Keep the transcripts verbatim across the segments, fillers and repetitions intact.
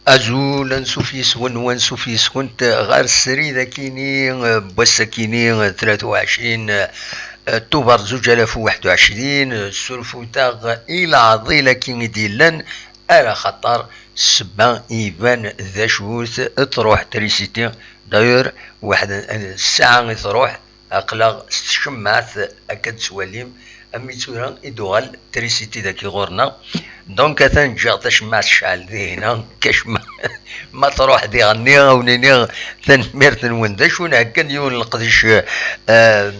Azul, ansuf yes-wen, wansuf yes-went ɣer srid akini, eh, n wass akini, eh, tlata u ɛecrin, eh, Tubeṛ zuǧ alaf u waḥed u ɛecrin, eh, surfut-aɣ i leɛḍil akini i d-yellan, ala xaṭer ssebba iban d acu-t, truḥ trisiti. D'ailleurs, waḥed, eh, ssaɛa i truḥ, aql-aɣ s tcemmaɛt akka d-tettwalim, am i tura i d-uɣal trisiti dagi ɣur-neɣ. Donc, atan ǧǧiɣ tacemmaɛt tecɛel dihina, kac ma, ma truḥ diɣenni, a wen-iniɣ tanemmirt-nwen. D acu, nhegga-d yiwen n leqdic, eh, eh,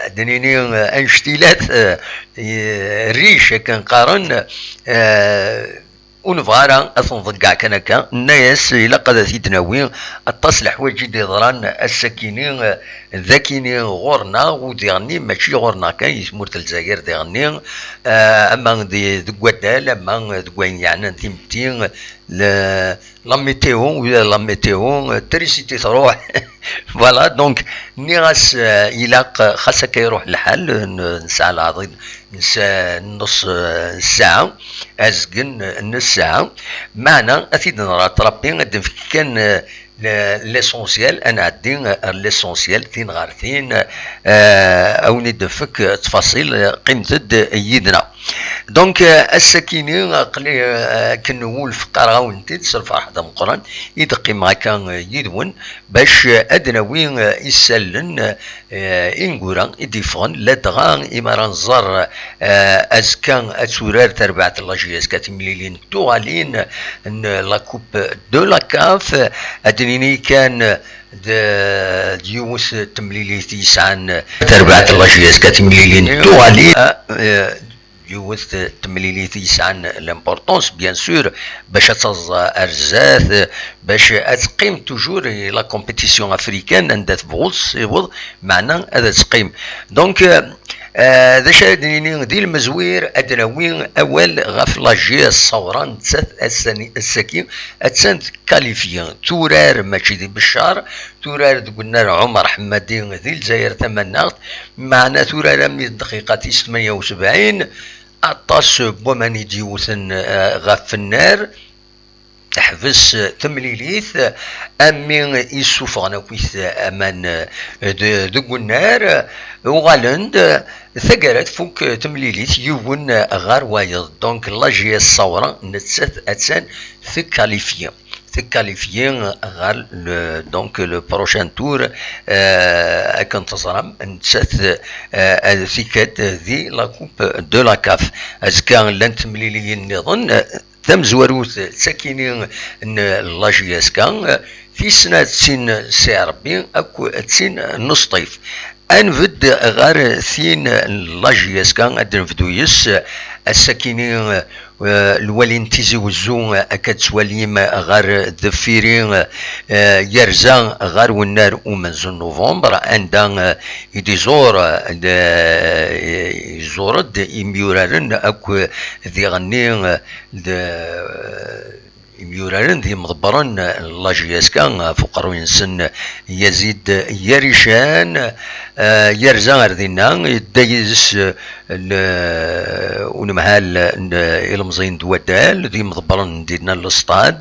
ad d-nini, eh, anectilat, eh, eh, riche, akken qqaren, eh, ur nebɣi ara ad t-nḍeggeɛ kan akka. Nenna-yas ilaq ad t-id-nawi, aṭas leḥwayeǧ i d-yeḍran ass-akini, eh, d akini ɣur-neɣ, u diɣenni mačči ɣur-neɣ kan, i tmurt n Lezzayer diɣenni, eh, ama di, deg waddal, ama deg wayen yeɛnan timetti, le-, la météo, ula la météo, eh, trisiti truḥ. Voilà, donc, nniɣ-as, eh, ilaq, eh, xas akka iruḥ lḥal, eh, n-, nesɛa leɛḍil n sa-, n nus, eh, ssaɛa, azgen n ssaɛa, meɛna ad t-id-nrattrapi, ad d-nefk kan, eh, le-, l'essentiel, ad nɛeddi ar l'essentiel, tin ɣer tin, eh, a wen-id-nefk ttfaṣil, eh, qqimet-d yid-neɣ. Donc, eh, ass-akini, aql-i, eh, akken ur lfeqqareɣ-awen-t-id, s lferḥ d ameqqran i d-qqimeɣ akka, eh, yid-wen, bac, eh, ad d-nawi, eh, isallen, eh, ineggura i d-yeffɣen, ladɣa imi ara nẓer, eh, azekka ad turar terbaɛt n la J S K timlilin n tuɣalin n la Coupe de la CAF, ad d-nini kan d, d yiwet n temlilit yesɛan terbaɛt n la J S K timlilin n tuɣalin, eh, yiwet n temlilit yesɛan l'importance, bien sûr, bac ad taẓ ar zdat, bac ad teqqim toujours la compétition africaine, anda tebɣu tessiweḍ, meɛna ad teqqim. Donc, euh, euh, d acu ara d-nini di lmezwir, ad d-nawi awal ɣef la J S Ṣawra, nettat ass-ani, ass-agi, attan tqualifiée, turar mačči di Beccar, turar deg unnar Ɛumer Ḥemmadi di Lezzayer Tamaneɣt, meɛna turar armi d dqiqa tis tmanya u sebɛin, aṭas n waman i d-yewten, eh, ɣef unnar, teḥbes temlilit, armi i ssufɣen akkit aman, eh, de-, deg unnar, uɣalen-d, taggara tfuk temlilit yiwen ɣer wayeḍ. Donc, la J S Ṣawra nettat attan tqualifiée. Tqualifiée ɣer le, donc, le prochain tour, euh, akken teẓram, nettat, euh, ad tikkad di la Coupe de la CAF. Azekka llant temliliyin nniḍen, euh, tamezwarut d takini n la J S K, euh, tis snat d tin n Si Ṛebbi akk d tin n Sṭif. Ad nbedd ɣer tin n la J S K, ad d-nebdu yes-s. Ass-akini, eh, lwali n Tizi Wezzu, eh, akka d-tettwalim ɣer deffir-i, eh, yerza ɣer wennar umenzu n November, anda, eh, i d-iẓur, eh, d-, eh, iẓur-d imyuraren akk diɣenni, eh, d-, imyuraren d yimḍebbren n la J S K, ɣef uqerruy-nsen Yazid Yarican, eh, yerza ar dinna, yedda yid-s, eh, l-, unemhal n ilemẓiyen d waddal, d yimḍebbren n dinna n lestad.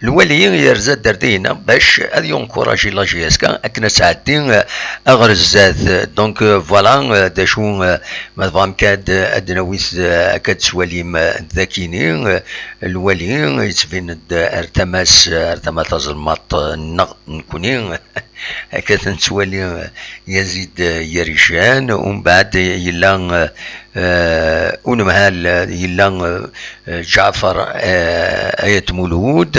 Lwali yerza-d ar dinna bac ad yunkuraji la J S K akken ad tɛeddi, eh, ɣer zdat. Donc, eh, voilà, eh, d acu, eh, ma tebɣam kad ad d-nawi, eh, akka d-tettwalim, eh, d akini, eh, lwali yettbin-d ar tama-s, ar tama tazelmaḍt-nneɣ nekni. Akka ad nettwali Yazid Yarican, umbeɛd yella, eh, unemhal, yella, eh, Ǧaɛfar, eh, Ayat Mulud,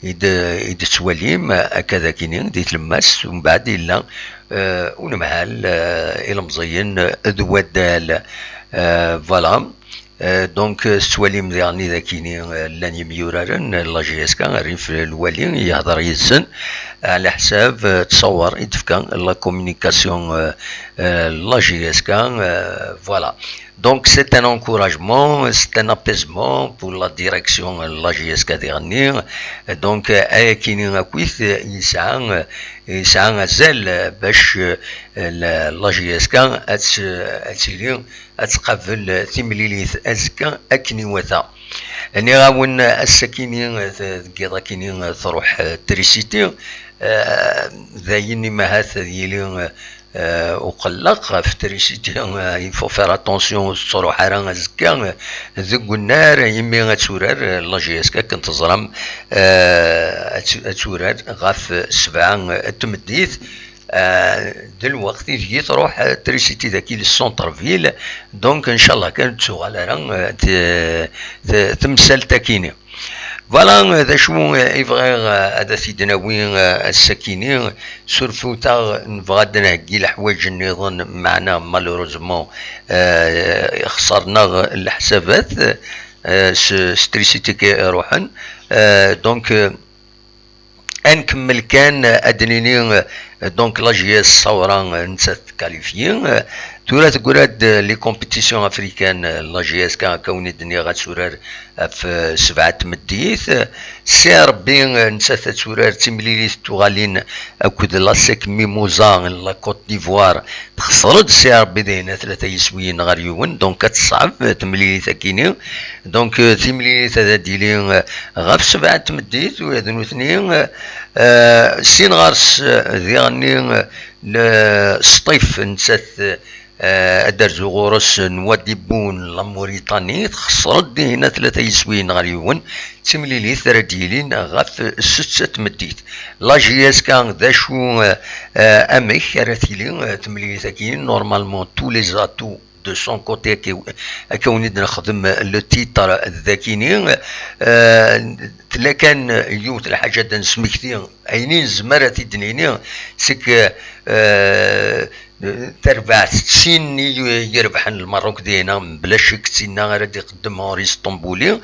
i d-, i d-tettwalim akka d akini di tlemmast, umbeɛd yella, eh, unemhal, eh, ilemẓiyen d waddal. Eh, voilà. Euh, donc, euh, tettwalim diɣen d akini, euh, llan yimyuraren, euh, la J S K, rrif lwali, yehder yid-sen, ɛla ḥsab, euh, ttṣawar i d-tefka la communication, euh, euh, la J S K, euh, voilà. Donc, c'est un encouragement, c'est un apaisement pour la direction, euh, la J S K diɣenni. Donc, euh, ayakini akkit, euh, yesɛa, euh, yesɛa azal, euh, bac, euh, la, la J S K ad tt-, ad tili ad tqabel timlilit azekka akken iwata. Nniɣ-awen ass-akini, deg yiḍ akini, truḥ trisiti, eh, d ayen imahat ad yili, eh, uqelleq ɣef trisiti, eh, il faut faire attention, ur tettruḥ ara azekka, eh, deg unnar, imi ad turar, eh, la J S K akken teẓram, eh, ad tu-, ad turar ɣef sebɛa, eh, n tmeddit, eh, d lweqt ideg i truḥ, eh, trisiti daki le centre-ville, donc ncallah kan ur d-tuɣal ara, eh, t-, t-, temsalt akini. Voilà, eh, d acu, eh, i bɣiɣ, eh, ad t-id-nawi, eh, ass-akini, surfut-aɣ, nebɣa ad d-nheggi leḥwayeǧ nniḍen, meɛna malheureusement, eh, xṣaren-aɣ leḥsabat, eh, s, s trisiti i iruḥen. Eh, donc, eh, ad nkemmel kan, eh, ad d-nini, eh, donc la J S Saoura, eh, nettat tkalifyi. Eh, tura teggra-d, eh, les compétitions africaines, eh, la J S K, akka wen-id-nniɣ, ad turar ɣef, eh, sebɛa n tmeddit. Eh, C R B, eh, nettat ad turar timlilit tuɣalin akked la SEC Mimosa n la Côte d'Ivoire. Texṣer-d C R B dihin tlata yiswiyen ɣer yiwen, donc ad teṣɛeb, eh, temlilit akini. Donc, eh, timlilit ad d-tili, eh, ɣef sebɛa n tmeddit, ula d nutni, eh, eh, sin ɣer-s, eh, diɣenni, eh, le-, Sṭif, nettat, eh, ad d-rzu ɣur-s Nouadhibou n la Mauritanie, texṣer-d dihin tlata yiswiyen ɣer yiwen, d timlilit ara d-yilin ɣef setta n tmeddit. La J S K, d acu, eh, eh, amek ara tili, eh, temlilit-agi? Normalement, tous les atouts de son côté, akka, akka wen-id-nexdem le titre dagini. Eh, tella kan yiwet lḥaǧa ad d-nesmekti, ayen i nezmer ad t-id-nini, c'est que, eh, tarbaɛt d tin i yerbeḥen Lmerruk dinna, mebla ccek d tinna ara d-iqeddem Henri Sṭembuli.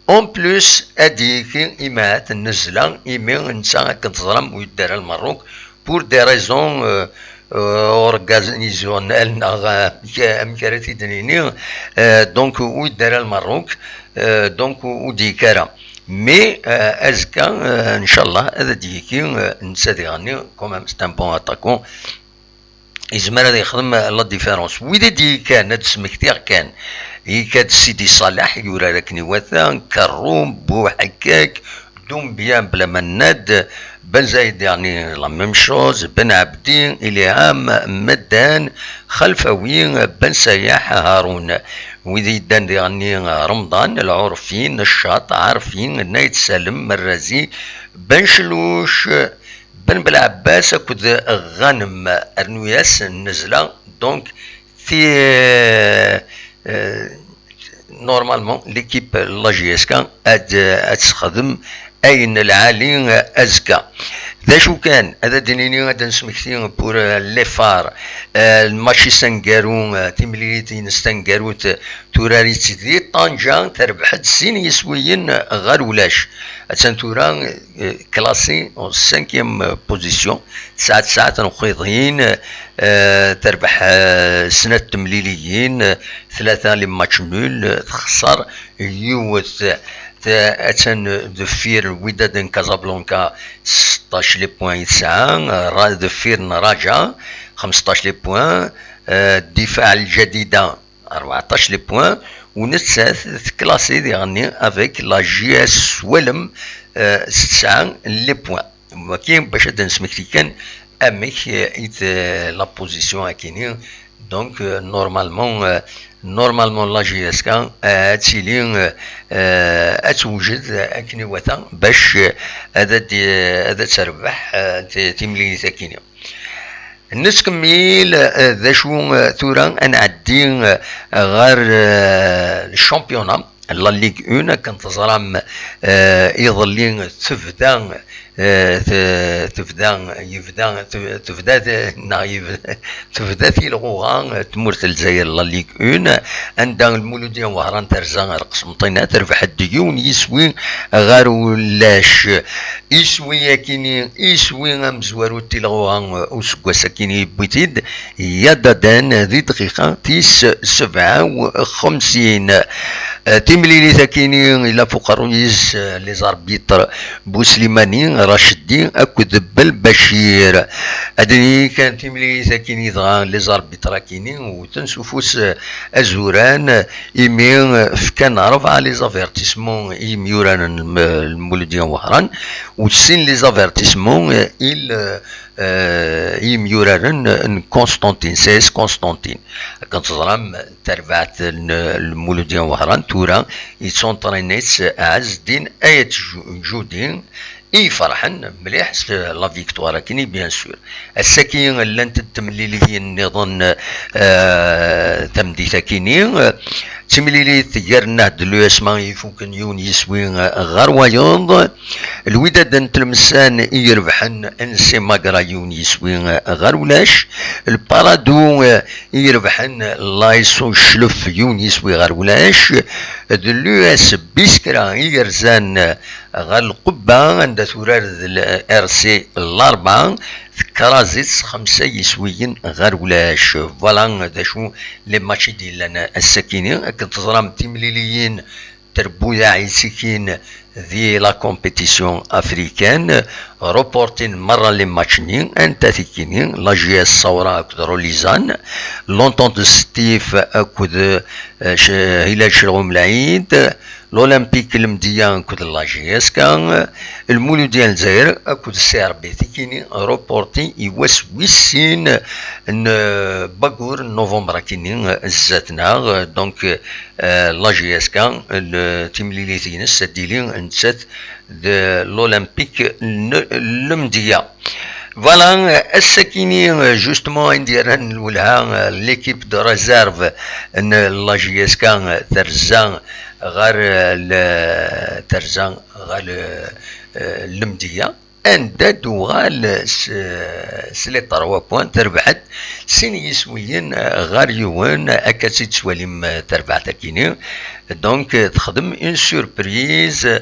En plus, ad d-yekki imahat n nnezla, imi netta, akken teẓram, ur yeddi ara Lmerruk pour des raisons, euh, euh, organisationnelles, neɣ, euh, amek, amek ara t-id-nini, euh, donc ur yeddi ara Lmerruk, euh, donc ur d-yekki ara. Mais, euh, azekka, euh, ncallah, ad d-yekki, euh, netta diɣenni, quand même, c'est un bon attaquant. Yezmer ad yexdem la différence. Wid i d-yekkan, ad d-smektiɣ kan. Yekka-d Sidi Ṣaleḥ, yurar akken iwata, Karum, Buḥekkak, Doumbia, Blamannad, Ben Zayed, yeɛni la même chose, Ben Abdi, Ilham, Meddan, Xalfawi, Ben Sayaḥ, Harun. Wid yeddan diɣenni, Remḍan, Lɛurfi, Neccaṭ, Ɛarfi, Nayt Salem, Merrazi, Ben Cluc, Ben Belɛebbas akked Ɣanem, rnu-yas nnezla. Donc, ti-, euh, euh, normalement, l'équipe n la J S K ad, ad texdem ayen lɛali azekka. D acu kan, ad d-nini, ad d-nesmekti pour, euh, les phares, euh, lmatch-is aneggaru, euh, timlilit-ines taneggarut, turar-itt di Ṭanja, terbeḥ-d sin yiswiyen ɣer ulac. Attan tura, euh, classée en cinquième position, tesɛa tesɛa n uxiḍin, euh, terbeḥ, euh, snat temliliyin, euh, tlata les matchs nuls, euh, texṣer yiwet. T-, attan deffir Wydad n Casablanca, seṭṭac les points i tesɛa, euh, ra-, deffir n Raja, xmesṭac les points, euh, Difa El Jadida, rbeɛṭac les points, u nettat tclassée diɣenni avec la J S Swalem, euh, s tesɛa les points. Wagi bac ad d-nesmekti kan amek, euh, i t-, la position akini. Donc, euh, normalement, euh, normalement la J S K, euh, ad tili, euh, euh, ad tewjed akken iwata bac, euh, ad, ad, ad terbeḥ, euh, ti-, timlilit akini. Nettkemmil, eh, d acu, eh, tura ad nɛeddi, eh, ɣer, eh, le championnat, la Ligue un, akken teẓram, eh, iḍelli tebda, eh, te-, tebda, yebda, te-, tebda, te-, neɣ yebda, tebda tilɣuɣa, eh, tmurt n Lezzayer, la Ligue un, anda Lmuludya n Wehran terza ar Qesmṭina, terbeḥ-d yiwen yiswi ɣer ulac. Iswi akini, iswi amezwaru n tilɣuɣa useggas akini yewwi-t-id Yadadan di dqiqa tis sebɛa u xemsin. Timlilit akini ila f uqerruy-is les arbitres Buslimani, Raceddi akked Belbacir. Ad nini kan timlilit akini dɣa les arbitres akini wten s ufus azuran, imi fkan rebɛa les avertissements i yimyuraren n Lmuludya Wehran, u sin les avertissements i yimyuraren n Constantine, C S Constantine. Akken teẓram, tarbaɛt n Lmuludya Wehran tura yettunṭrina-tt Ɛezdin Ayat Judi, i iferḥen mliḥ s la victoire akini, bien sûr. Ass-agi llant-d temliliyin nniḍen tameddit akini. D timlilit gar Nahd Luesma ifuken yiwen yiswi ɣer wayeḍ. Lwidad n Tlemsan i irebḥen N C Magra yiwen yiswi ɣer ulac. Lparadu i irebḥen Lais Uclef yiwen yiswi ɣer ulac. D l'U S Biskra i yerzan ɣer Lqubba, anda turar d R C Larbɛa, tekraẓ-itt s xemsa yiswiyen ɣer ulac. Voilà d acu les matchs i d-yellan ass-akini. Akken teẓram, timliliyin trebbuyaɛ i ttikin di la compétition africaine, reportin merra les matchs-nni, anta tikini, la J S Saoura akked Rolizan, l'Entente de Stif akked Hilal Chelɣum Lɛid, l'Olympique Lemdiya akked la J S K, Lmuludya n Lezzayer akked C R B, tikini reporti i wass wis sin n bagur n novembre akini zdat-neɣ. Donc la J S K, timlilit-ines ad d-tili nettat d l'Olympique n Lemdiya. Voilà, ass-akini, justement, indi rran lwelha, l'équipe de réserve n la J S K terza ɣer terza ɣer Lemdiya, anda d-tuɣal s les trois points, terbeḥ-d sin yiswiyen ɣer yiwen. Akka tt-id-tettwalim terbaɛt akini. Donc texdem une surprise.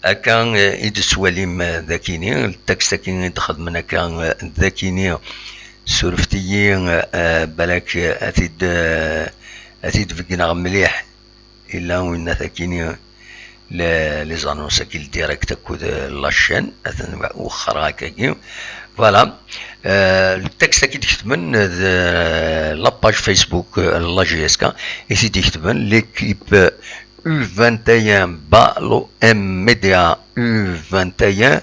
Akka i d-tettwalim dakini, ltakst akini i d-xedmen akka dakini. Surfet-iyi, balak ad t-id-beggneɣ mliḥ. Illa winna takini les annonces-agi, le direct akked la chaîne, atan wexxer akkagi. Voilà. Ltakst-agi d-ketmen d la page Facebook n la J S K i t-id-iketben, l'équipe U vingt et un bat l'O M Média U vingt et un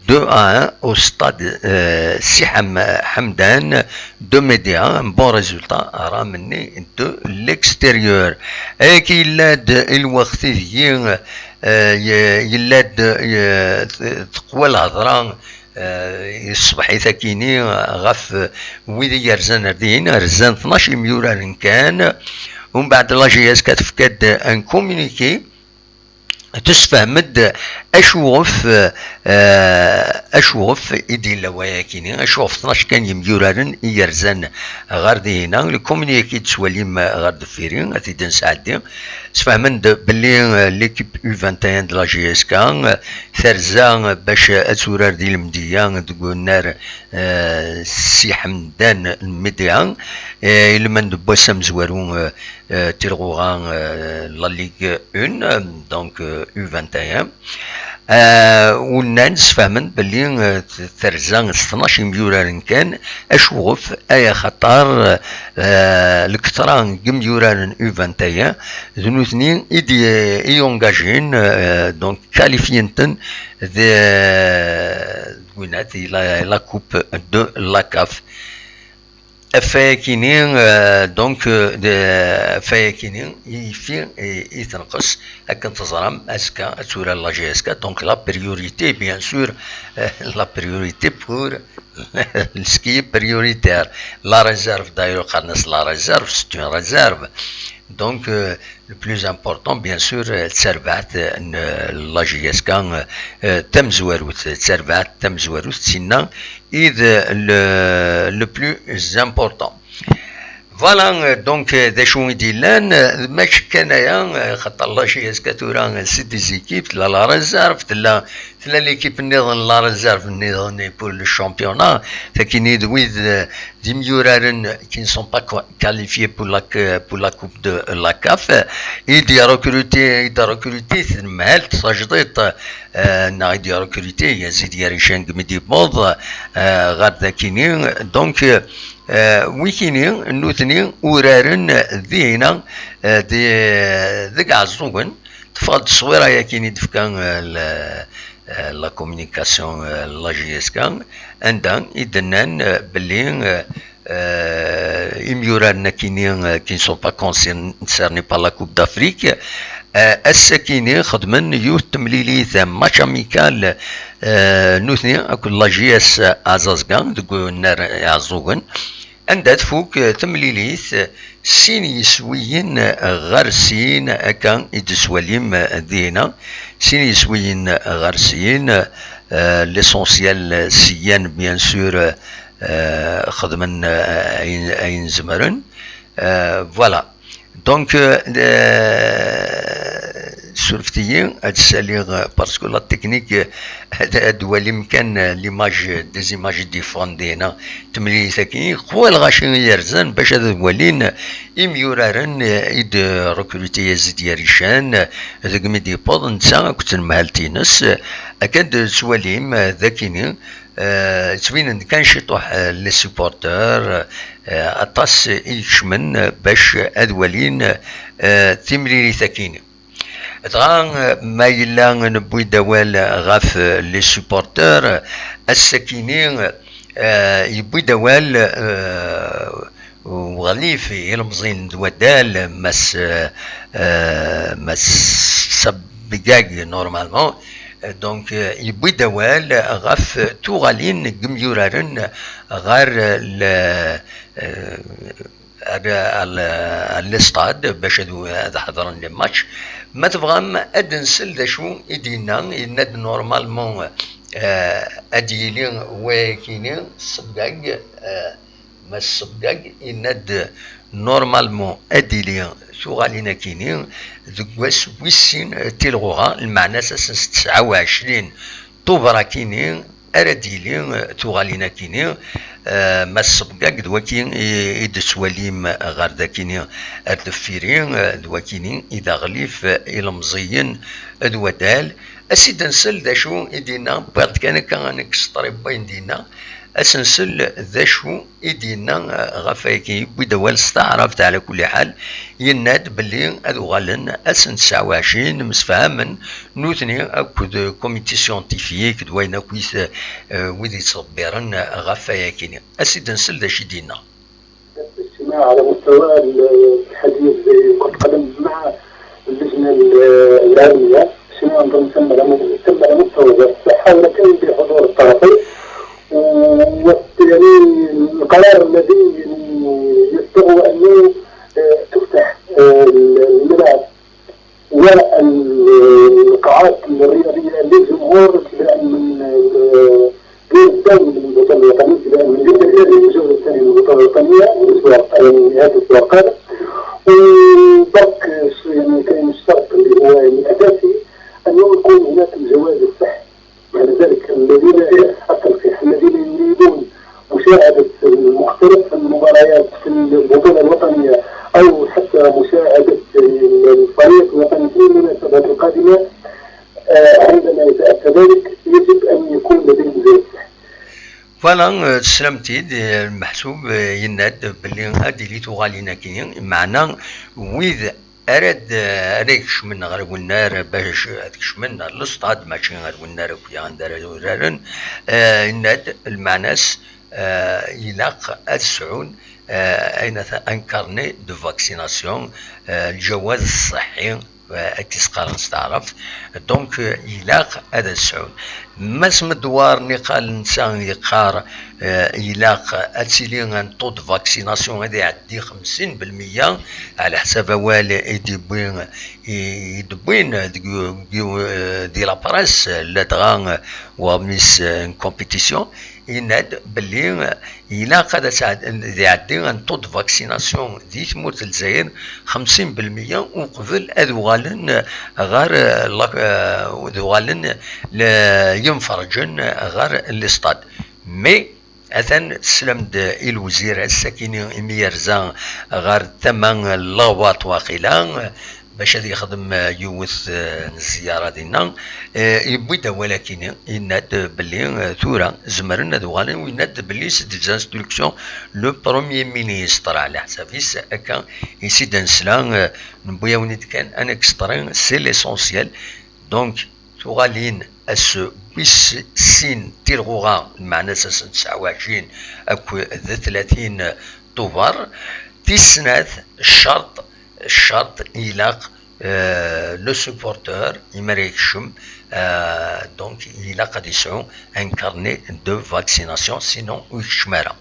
deux à un au stade Si Ḥamdan de Média. Un bon résultat, ramené de l'extérieur. Ayagi yella-d lweqt ideg yella-d teqwa lhedra ṣṣbeḥ-it akini ɣef wid i yerzan ar dihin. Rzan tnac imyuraren kan. Umbeɛd la J S K tefka-d un communiqué, tessefhem-d acuɣef, acuɣef i d-yella wayakini, acuɣef tnac kan yimyuraren i yerzan ɣer dihina. Le communiqué i d-tettwalim ɣer deffir-i, ad t-id-nesɛeddi. Sfehmen-d belli l'équipe U vingt et un de la J S K terza bac ad turar di Lemdiya deg unnar Si Ḥemdan n Média, ilmend n wass amezwaru, tilɣuɣa, la Ligue un, donc U vingt et un. U nnan sfehmen belli terza s tnac imyuraren kan. Acuɣef? Ay axaṭer lketṛa n yimyuraren U vingt et un d nutni i d-i engagin, donc qualifien-ten d winat la Coupe de la CAF. Afayakini, donc afayakini yifi i tenqes. Akken teẓram, azekka ad turar la J S K. Donc la priorité, bien sûr, la priorité pour ce qui est prioritaire. La réserve, d'ailleurs, qqaren-as la réserve, c'est une réserve. Donc le plus important, bien sûr, d tarbaɛt n la J S K tamezwarut, d tarbaɛt tamezwarut, d tinna i d le plus important. Voilà, euh, donc, euh, d acu i d-yellan, euh, mačči kan aya, euh, xaṭer la J S K tura, euh, c'est des équipes, tella la réserve, tella, tella l'équipe nniḍen, la réserve nniḍen pour le championnat, takini d wid, euh, d imyuraren qui ne sont pas qua-, qualifiés pour la, pour la Coupe de la CAF, i d-recruter, i d-recruter, tnemhalt tajdiṭ, euh, neɣ i d-recruter, Yazid Yarican, deg mi d-yewweḍ, euh, ɣer dakini, donc, euh, Eh, wikini, nutni uraren dihina, eh, di, deg Ɛeẓẓugen. Teffeɣ-d tteswira-yagi i d-tefka, eh, l-, eh, la communication, eh, la J S K, anda i d-nnan, eh, belli, eh, eh, imyuraren-akini, eh, qui ne sont pas concernés par la Coupe d'Afrique, eh, ass-akini xedmen yiwet temlilit, eh, match amical, eh, nutni akked la J S Azazga deg unnar Iɛeẓẓugen. Anda tfuk, eh, temlilit, eh, sin yiswiyen, eh, ɣer sin, akka i d-tettwalim, eh, dihina, sin yiswiyen, eh, ɣer sin, eh, l'essentiel, eh, syan, bien sûr, eh, eh, xedmen, eh, ayen, ayen zemren. Eh, voilà. Donc, euh, surfet-iyi ad ssaliɣ, euh, parce que la technique, euh, ad, ad twalim kan, euh, l'image, des images différentes dihina, temlilit-agi, qwa lɣaci i yerzan bac ad walin, euh, imyuraren, euh, i d-recruter Yazid Yarican, euh, deg mi d-yewweḍ netta akked tnemhalt-ines, euh, akka d-tettwalim, euh, dakini, euh, ttbinen-d kan ciṭuḥ, euh, les supporters, euh, aṭas i ikecmen, euh, bac ad walin, euh, timlilit-akini. Dɣa, euh, ma yella newwi-d awal ɣef, euh, les supporters, euh, ass-akini, euh, yewwi-d awal, euh, Uɣlif ilemẓiyen d waddal, Mass, euh, Mass Sabgag, normalement. Euh, donc, euh, yewwi-d awal ɣef tuɣalin n yimyuraren ɣer, euh, le, euh, ar, ar, ar l'estad bac ad, ad ḥeḍren les matchs. Ma tebɣam ad nsel d acu i d-yenna, yenna-d normalement, euh, ad yili wayakini Sabgag, euh, Mass Sebgag yenna-d, normalement ad d-tili tuɣalin-akini deg wass wis sin tilɣuɣa, lmeɛna-s ass n tesɛa u ɛecrin Tubeṛ-akini ara d-yili tuɣalin-akini. Eh, Mass Sebgag d waki i, i d-tettwalim ɣer dakini ar deffir-i, eh, d wakini i d aɣlif ilemẓiyen d waddal. As-id-nsel d acu i d-yenna, wwiɣ-d kan akka ad nekkes ṭrib n wayen d-yenna. Ad s-nsel d acu i d-yenna, eh, ɣef wayagi, yewwi-d awal s taɛrabt ɛla kulli ḥal, yenna-d belli ad uɣalen ass n tesɛa u ɛecrin, msefhamen nutni akked comité scientifique d wayen akk-it, eh, wid yettḍebbiren ɣef wayagi-nni. Ad s-id-nsel d acu i d-yenna. الاجتماع على مستوى الاتحادية الجزائرية لكرة القدم مع اللجنة العلمية، اجتماع تم على م-، تم على مستوى وزارة الصحة، ولكن بحضور الطرفين. و-، يعني القرار الذي يعني يصدر هو أنه، آه، تفتح، آه، الملاعب والقاعات الرياضية للجمهور ابتداء من، آه، الجولة الثانية من البطولة الوطنية، ابتداء من الجولة الثانية من البطولة الوطنية، الأسبوع، يعني، هذا الأسبوع القادم. وبرك، يعني، كاين الشرط اللي هو، يعني، أساسي، أنه يكون هناك الجواز الصحي. يعني، ذلك الذين، التلقيح، الذين يريدون مشاهدة مختلف المباريات في البطولة الوطنية أو حتى مشاهدة الفريق الوطني في المناسبات القادمة، آه، عندما يتأتى ذلك يجب أن يكون لديهم جواز صحي. Voilà, euh, teslam-t-id, euh, lmeḥsub, euh, yenna-d belli ad d-tili tuɣalin-agi, meɛna wid ara d-, ara ikecmen ɣer wennar bac ad kecmen ɣer lestad, mačči ɣer wennar akk anda ara uraren, euh, yenna-d lmeɛna-s, euh, ilaq ad sɛun, euh, ayen ata un carnet de vaccination, euh, lǧawaz ṣṣeḥḥi, eh, ad tt-qqaren s taɛrabt. Donc, eh, ilaq ad as-sɛun. Mass Medwar niqal netta yeqqar, eh, ilaq ad tili un taux de vaccination ad iɛeddi xemsin belmeyya, ɛla ḥsab awal i d-yewwi, i, i d-wwin deg, deg, eh, di la presse, ladɣa, eh, waɣmis, eh, n compétition. Yenna-d belli ilaq ad as-, ad iɛeddi un taux de vaccination di tmurt n Lezzayer xemsin belmeyya uqbel ad uɣalen ɣer, eh, la-, eh, ad uɣalen le-, yimferǧen ɣer listad. Mais atan teslam-d i lewzir ass-akini imi yerza ɣer tama n Lawaṭ waqila, bac ad yexdem, eh, yiwet, eh, n zzyara dinna. Eh, yewwi-d awal akini, yenna-d belli, eh, tura zemren ad uɣalen, yenna-d belli c'est des instructions le Premier Ministre, ɛla ḥsab-is akka i s-id-nesla, eh, newwi-awen-id kan un extrait, c'est l'essentiel. Donc, tuɣalin ass wis sin tilɣuɣa, lmeɛna-s ass n tesɛa u ɛecrin akked tlatin Tubeṛ. Tis snat, ccerṭ, ccerṭ ilaq, euh, le supporteur, imi ara yekcem, euh, donc ilaq ad yesɛu un carnet de vaccination, sinon ur yekcem ara.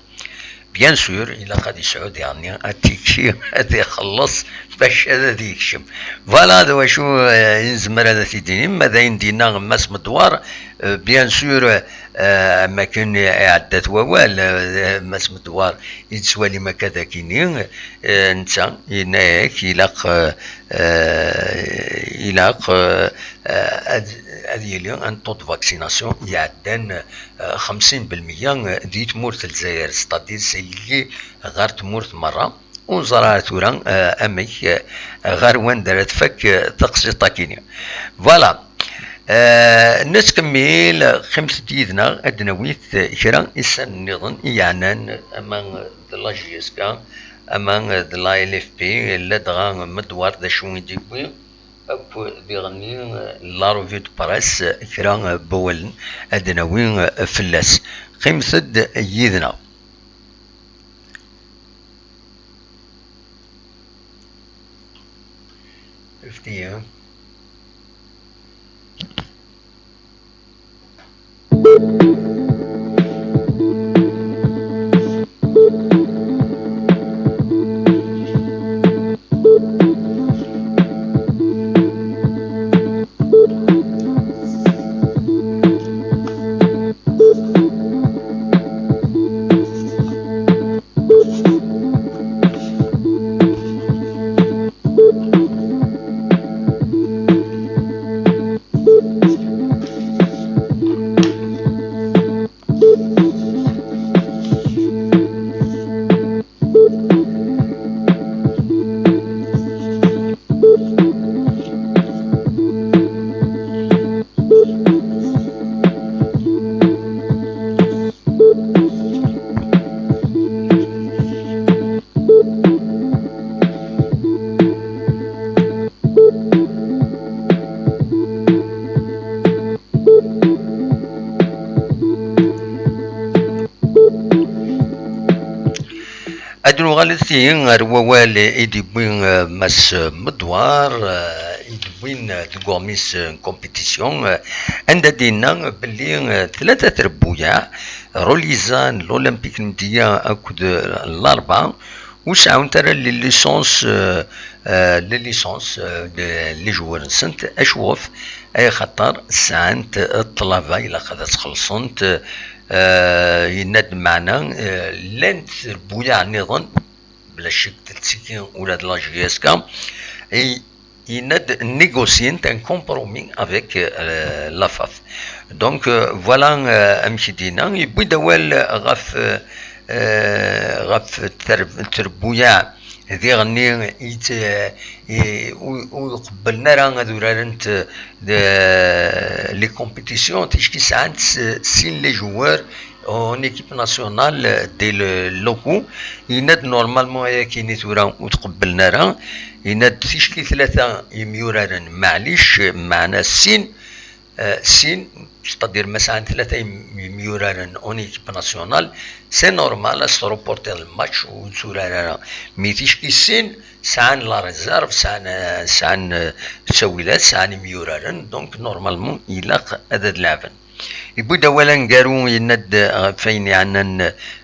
Bien sûr, ilaq ad yesɛu diɣenni atiki ad ixelleṣ bac ad, ad yekcem. Voilà, d wacu, euh, i nezmer ad t-id-inim. Ma d ayen d-yenna Mass Medwar, euh, bien sûr, euh, am akken iɛedda-t wawal, euh, Mass Medwar i d-tettwalim akka d akini, euh, netta yenna-yak ilaq, euh, euh, ilaq, euh, euh, ad, ad yili un taux de vaccination iɛeddan, euh, xemsin belmeyya di tmurt n Lezzayer, c'est-à-dire seg-i ɣer tmurt merra. Ur neẓri ara tura, euh, amek, euh, ɣer wanda ara tfak, euh, taqsiṭ-akini. Voilà. Euh, nettkemmil, qqimet-d yid-neɣ, ad d-nawi kra isalan nniḍen i yeɛnan ama d la J S K, ama d la L F P, ladɣa Medwar d acu i d-yewwi, akk diɣenni, euh, la revue de presse, kra, euh, n wawalen ad d-nawi, euh, fell-as. Qqimet-d yid-neɣ. Fifty, hein? Ad nuɣal ihi ɣer wawal i d-yewwi, eh, Mass Medwar, eh, i d-yewwin, eh, deg uɣmis, eh, n compétition, eh, anda d-yenna belli, eh, tlata trebbuyaɛ, Roliza n l'Olympique n Mdiya akked, eh, Larba, ur sɛunt ara les licences, euh, euh, les licences, euh, de, les joueurs-nsent, acuɣef? Axaṭer sɛant ṭṭlaba ilaq ad tt-xellṣent, euh, yenna-d meɛna, euh, llant trebbuyaɛ nniḍen, bla ccek tettiki ula d la J S K, i yenna-d négocient un compromis avec, euh, la FAF. Donc, euh, voilà, euh, amek i d-yenna. Yewwi-d awal ɣef, euh, euh, ɣef ter-, trebbuyaɛ diɣenni i t-, i, ur, ur qebblen ara ad urarent, euh, de, les compétitions, ticki sɛant s-, sin les joueurs en équipe nationale dès le locaux. Yenna-d normalement ayakini tura ur tqebblen ara. Yenna-d ticki tlata yemyuraren, maɛlic, meɛna sin, euh, sin, c'est-à-dire ma sɛan tlata yem-, yemyuraren en équipe nationale, c'est normal ad s-reporter le match ur tturar ara. Mais ticki sin sɛan la réserve, sɛan, euh, sɛan, euh, ttawilat, sɛan imyuraren, donc normalement ilaq ad, ad leɛben. Yewwi-d awal aneggaru, yenna-d ɣef wayen yeɛnan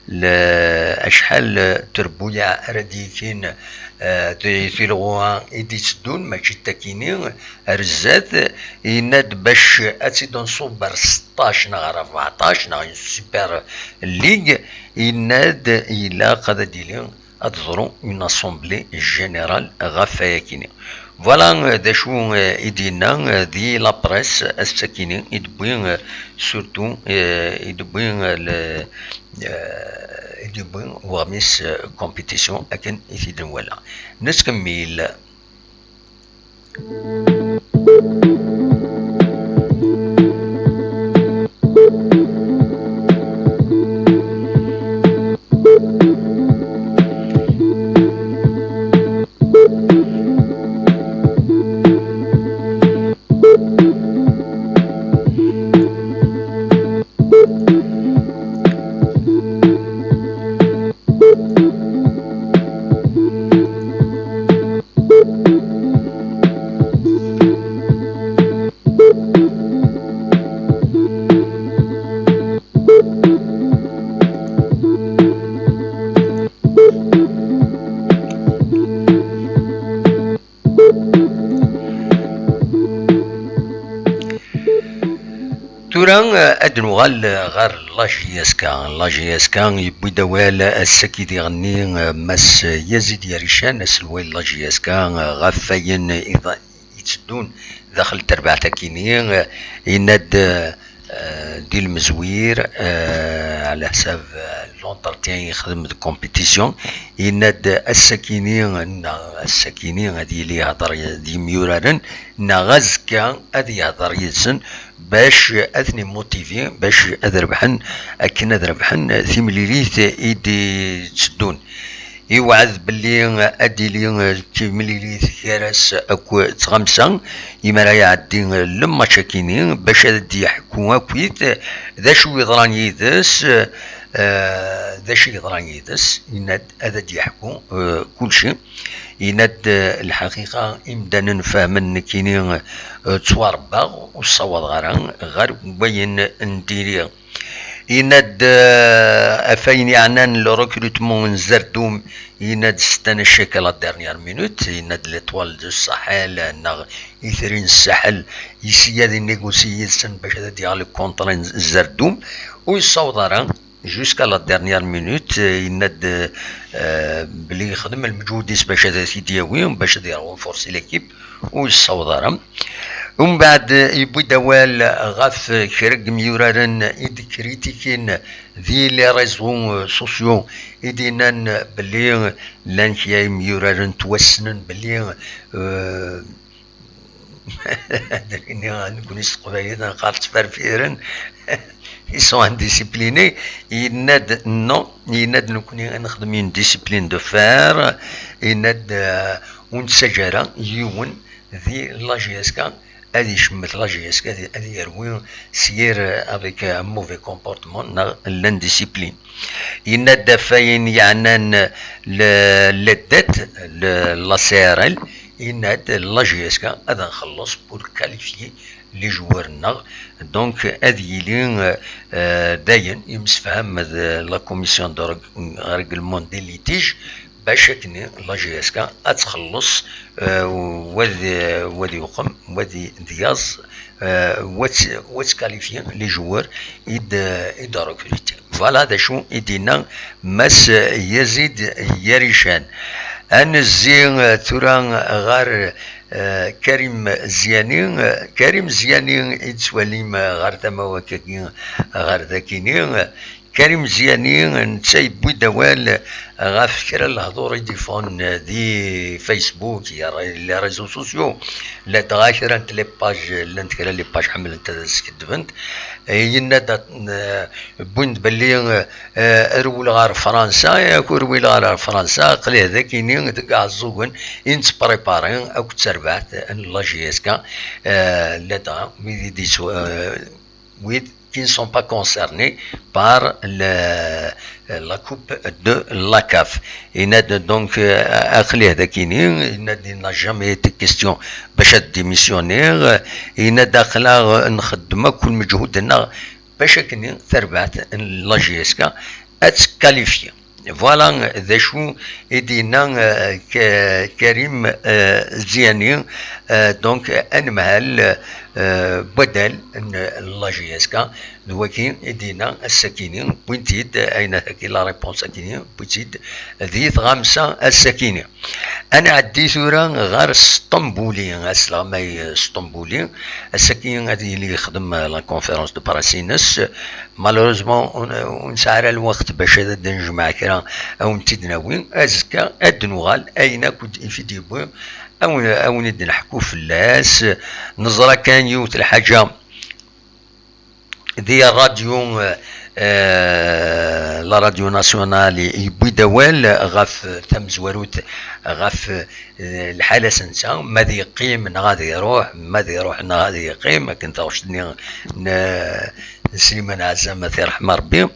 l-, acḥal n trebbuyaɛ ara d-yekkin, eh, di tilɣa i d-itteddun, mačči d takini, ar zdat. Yenna-d bac ad tt-id-nṣubb ar seṭṭac neɣ ar rbeɛṭac neɣ une Super League, yenna-d ilaq ad d-tili, ad teḍru une assemblée générale ɣef wayakini. Voilà, euh, d acu, euh, i d-yenna, euh, di la presse ass-akini i d-wwi, euh, surtout, euh, i d-wwi, euh, le, euh, i d-wwi uɣmis, euh, compétition akken i t-id-nwala. Nettkemmil. Tura, eh, ad nuɣal, eh, ɣer la J S K. La J S K yewwi-d awal ass-agi diɣenni, eh, Mass Yazid Yarican, aselway n la J S K, eh, ɣef wayen i d-, itteddun daxel n terbaɛt-akini, eh, yenna-d, eh, eh, di lemzwir, eh, ɛla ḥsab, eh, l'entretien yexdem de compétition, yenna-d ass-akini, neɣ ass-akini ad yili yehder d yimyuraren, neɣ azekka ad yehder yid-sen bac ad ten-immotivi, bac ad rebḥen, akken ad rebḥen timlilit i d-itteddun. Iwɛed belli ad d-tili timlilit gar-as akked Tɣamsa, imi ara iɛeddi lmatch-akini, bac ad d-yeḥku akkit d acu yeḍran yid-s, eh, d acu yeḍran yid-s, yenna-d ad d-yeḥku, eh, kulci. Yenna-d, eh, lḥaqiqa, imdanen fehmen nekkini, eh, ttwaṛebbaɣ, ur ssawaḍeɣ ara ɣer wayen n diri. Yenna-d, eh, ɣef wayen yeɛnan le recrutement n Zerdum, yenna-d c'est un échec à la dernière minute, yenna-d l'étoile du Sahel, neɣ itri n Ssaḥel, yesya ad inégocier yid-sen bac ad d-yaɣ le contrat n Zerdum, ur yessaweḍ ara, jusqu'à la dernière minute, eh, yenna-d, eh, belli yexdem lmeǧhud-is bac ad t-id-yawi, bac ad irenforcer l'équipe, ur yessaweḍ ara. Umbeɛd, eh, yewwi-d awal ɣef kra n yimyuraren i d-kritikin di les réseaux, eh, sociaux, i d-yennan belli llan kra n yimyuraren ttwassnen belli, eh, ad d-nini nekkni s teqbaylit neqqar ttferfiren, ils sont indisciplinés. Yenna-d non, yenna-d nekkni ad nexdem une discipline de fer, yenna-d, euh, ur nettaǧǧa ara yiwen di la J S K ad icemmet la J S K, ad, ad yerwi s yir, euh, avec un mauvais comportement neɣ l'indiscipline. Yenna-d ɣef wayen yeɛnan le, la dette, le, la C R L, yenna-d la J S K ad nxelleṣ pour qualifier les joueurs-nneɣ. Donc, ad yili, euh, euh, dayen yemsefham d la commission de reg-, règlement des litiges, bac akken la J S K ad txelleṣ, euh, wad, wad yuqem, wad d-yaẓ, euh, wad, wad qualifier les joueurs i d, i d recruter. Voilà d acu i d-yenna Mass Yazid Yarican. Ad nezzi, eh, tura ɣer, eh, Karim Ziani. Eh, Karim Ziani i d-tettwalim, eh, ɣer tama wakagi, ɣer dakini. Eh, Karim Ziani, netta yewwi-d awal ɣef kra n lehdur i d-iffɣen, eh, di Facebook, ya les réseaux sociaux. Ladɣa kra n les pages, llant kra n les pages ḥemmlent ad skeddbent. Eh, yenna-d, eh, wwin-d belli, eh, rewleɣ ɣer Fransa, yak ur rwileɣ ara ɣer Fransa, aql-i dakini deg Iɛeẓẓugen i nettpripari akked terbaɛt n la J S K, eh, ladɣa wid i d-yettwa-, eh, wid qui ne sont pas concernés par le, la coupe de la CAF. Yenna-d donc, eh, aql-i dakini, yenna-d il n'a jamais été question bac ad démissionner, yenna-d aql-aɣ nxeddem akk lmeǧhud-nneɣ bac akken tarbaɛt n la J S K ad tkalifiyi. Voilà d acu i d-yenna, euh, K-, Karim, euh, Ziani. Euh, donc, anemhal, euh, n waddal n la J S K, d wagi i d-yenna ass-akini, wwin-t-id, ayen akki la réponse akini, wwin-t-id di tɣamsa ass-akini. Ad nɛeddi tura ɣer Sṭembuli, asleɣmay Sṭembuli. Ass-agi ad yili yexdem la conférence de presse-ines. Malheureusement, ur, ur nesɛi ara lweqt bac ad d-nejmeɛ kra, ad wen-tt-id-nawi. Azekka ad d-nuɣal, ayen akk i d-, i d-yewwi, ad wen-, ad wen-id-neḥku fell-as. Neẓra kan yiwet lḥaǧa, di ṛṛadyu, euh, la radio nationale, yewwi-d awal ɣef tamezwarut, ɣef, euh, lḥala-s netta, ma ad yeqqim neɣ ad iruḥ, ma ad iruḥ neɣ ad yeqqim, akken taɣect-nni n, n Sliman Ɛazam, ad t-iṛḥem Ṛebbi.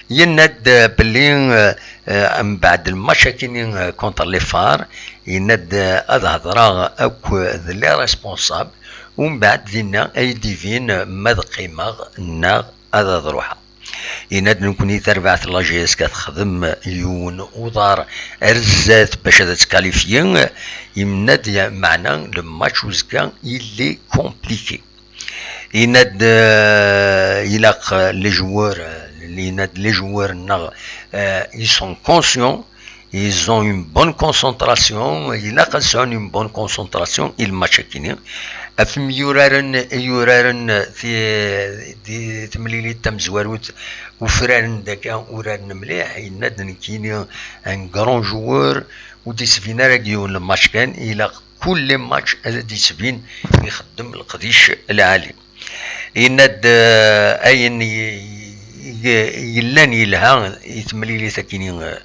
Yenna-d, euh, belli, euh, euh, mbeɛd lmatch akini, euh, contre les Phares, yenna-d, euh, ad hedṛeɣ akk d les responsables, umbeɛd dinna ay d-ibin ma ad qqimeɣ neɣ ad, ad ruḥeɣ. Yenna-d nekkni tarbaɛt n la J S K texdem yiwen uḍar ar zdat bac ad tkalifiyi, yenna-d ya-, meɛna le match uzekka il est compliqué. Yenna-d, euh, ilaq, euh, les joueurs, euh, yenna-d les joueurs-nneɣ, euh, ils sont conscients, ils ont une bonne concentration, ilaq ad sɛun une bonne concentration i lmatch-akini. Ɣef yimyuraren i yuraren ti-, di temlilit tamezwarut, ufraren-d akka uraren mliḥ, yenna-d nekkini un grand joueur, ur d-yettbin ara deg yiwen lmatch kan, ilaq kul match ad d-yettbin ixeddem leqdic lɛali. Yenna-d, euh, ayen y-, y-, yellan yelha i temlilit akini, euh,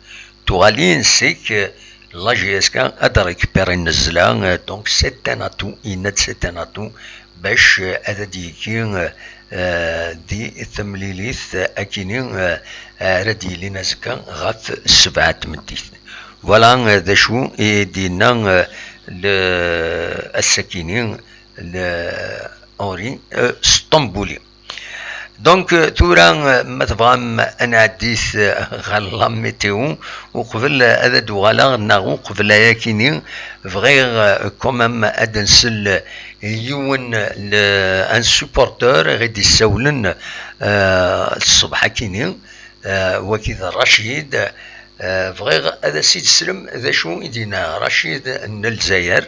tuɣalin, c'est que la J S K ad récupérer nnezla, euh, donc c'est un atout, yenna-d c'est un atout bac, euh, ad d-yekki, euh, euh, di temlilit akini, euh, ara d-yilin azekka ɣef sebɛa n tmeddit. Voilà, euh, d acu i d-yenna, euh, le, ass-akini, le Henri, euh, Sṭembuli. Donc, euh, tura, euh, ma tebɣam ad nɛeddit, euh, ɣer la météo, uqbel ad d-uɣaleɣ, neɣ uqbel ayakini, bɣiɣ, euh, quand même ad nsel yiwen, le, un supporteur i ɣ-d-issawlen, euh, ṣṣbeḥ akini, euh, wagi d Racid. Euh, bɣiɣ ad as-id-teslem d acu i d-yenna Racid n Lezzayer,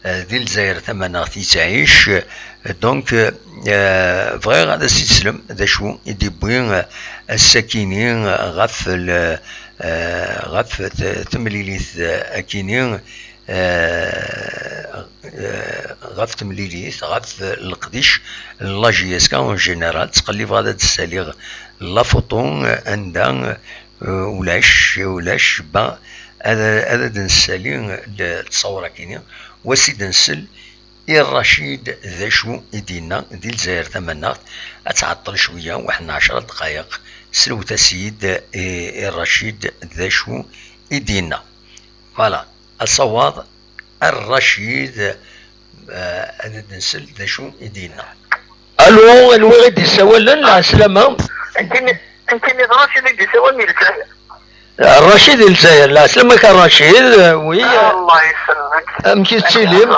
euh, di Lezzayer tamaneɣt yettɛic. Donc, euh, bɣiɣ ad as-id-teslem d acu i d-yewwi, euh, ass-akini ɣef le, euh, ɣef t-, temlilit, euh, akini, euh, euh, ɣef temlilit, ɣef leqdic n la J S K en général. Ttqellibeɣ ad d-ssaliɣ la photo, euh, anda, euh, ulac, ulac, ba, ad, ad d-nessali le-, ttṣawṛa-kini, wa s-id-nsel i Racid d acu i d-yenna di Lezzayer tamaneɣt. Ad tɛeṭṭel cwiya, waḥed n ɛecṛa ddqayeq, slewt-as-id i, i Racid d acu i d-yenna. Voilà, asawaḍ ar Racid, euh, ad d-nsel d acu i d-yenna. Allo, anwa i d-yessawalen? Lɛeslama. Nekkini, nekkini d Racid i d-yessawalen di Lezzayer. Racid di Lezzayer, lɛeslama-k a Racid, euh, oui. Allah yesselmek. Amek i tettilim?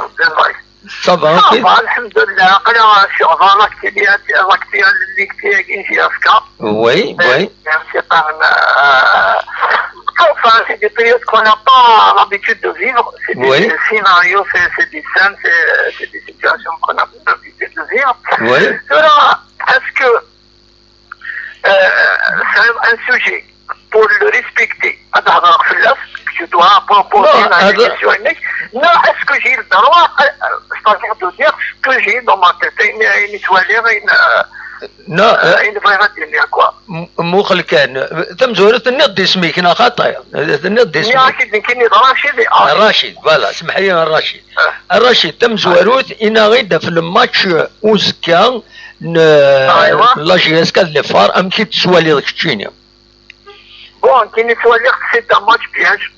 Ça va, ça va, alḥemdulillah. Aql-aɣ ccɣel, l'actualité, l'actualité, J S K. Oui, oui. C'est un petit peu, euh, enfin, c'est des périodes qu'on n'a pas l'habitude de vivre. C'est des scénarios, c'est, c'est des scènes, c'est, c'est des situations qu'on n'a pas l'habitude de vivre. Oui. Tura, est-ce que, euh, c'est un sujet pour le respecter, ad hedreɣ fell-as, que tu dois proposer la émission-inek, non, est-ce que j'ai le droit, euh, c'est-à-dire de dire ce que j'ai dans ma tête, ayen, ayen i ttwaliɣ, ayen, euh, non, euh, ayen bɣiɣ ad d-iniɣ, quoi. M-, muqel kan, tamezwarut tenniḍ-d isem-ik, neɣ xaṭi? Tenniḍ-d isem-ik. Nniɣ-ak-id nekkini d Racid, ah. Racid, voilà, semmeḥ-iyi a Racid. Ah. A Racid, tamezwarut, inaɣ-id ɣef le match, euh, uzekka n, euh, la J S K d les Phares, amek i t-tettwaliḍ keččini? Bon, nekkini ttwaliɣ-t, c'est un match piège.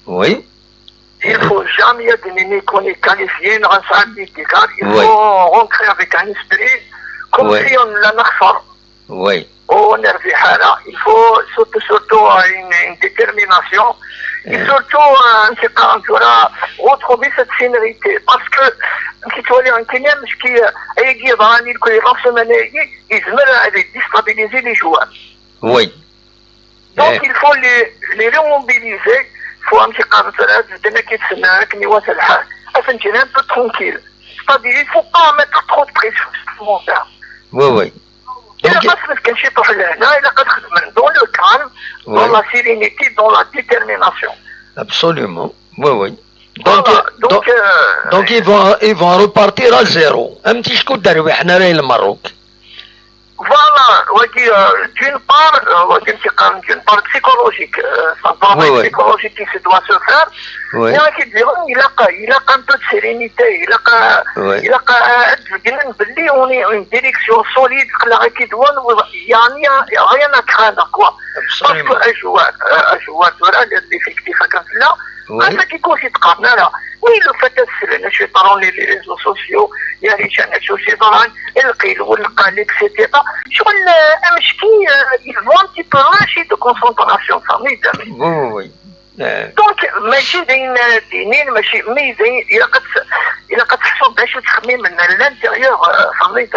Oui. Il faut jamais ad nini qu'on est qualifié, neɣ ad nesɛu des égards. Il faut rentrer avec un esprit comme si on l'a nexṣer. Oui. Ur nerbiḥ ara. Il faut surtout, surtout, euh, une, une détermination. Et surtout, euh, amek i qqaren tura, retrouver cette sérénité. Parce que, amek i ttwaliɣ nekkini, amek i, ayagi yeḍran i la semaine-agi, yezmer ad déstabiliser les joueurs. Oui. Donc, il faut les, les remobiliser. Il faut un petit peu de temps, de donner qu'ils se mettent, qu'ils soient à la, à se sentir un peu tranquille. C'est-à-dire, il faut pas mettre trop de pression supplémentaire. Oui, oui. Donc, il faut pas se mettre dans le calme, dans la sérénité, dans la détermination. Absolument. Oui, oui. Donc, donc, euh, donc, ils vont, ils vont repartir à zéro. Un petit coup d'arrêt, on a le Maroc. Voilà, wagi, euh, d'une part, euh, wagi, c'est quand même d'une part psychologique, euh, ça doit être psychologique qui se doit se faire. Oui. Il y a qui diront, il a, il a un peu de sérénité, il a, il a, euh, on est une direction solide, il y a rien, il y a rien à craindre, quoi. Absolument. Parce que un joueur, euh, un joueur, voilà, l'effectif, comme là, oui. Parce que quand c'est pas là, oui, le fait est que je suis dans les réseaux sociaux, il y a les chaînes sociales, القيل والقال, et cetera. شغل, euh, un petit, euh, ils vont un petit peu lâcher de concentration, ça, mais, oui, oui, oui. Donc, ماشي داين دينين, ماشي, mais داين, il a, il a, il a, à l'intérieur, euh, ça, mais,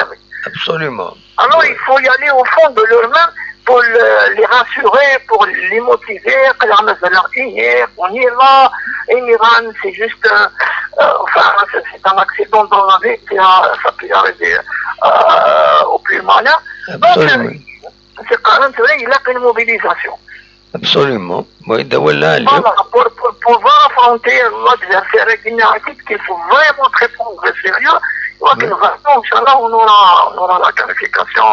absolument. Alors, il faut y aller au fond de leur main pour le, les rassurer, pour les motiver, que la maison est hier, on est là, et l'Iran, c'est juste, euh, euh, enfin, c'est, c'est un accident dans la vie, qui a, ça peut arriver, euh, au plus malin. Donc, c'est quand même vrai, il a une mobilisation. Absolument. Oui, voilà, pour, pour pouvoir affronter l'adversaire, il faut vraiment très prendre au sérieux. Donc, vraiment, Inch'Allah, on aura, on aura la qualification.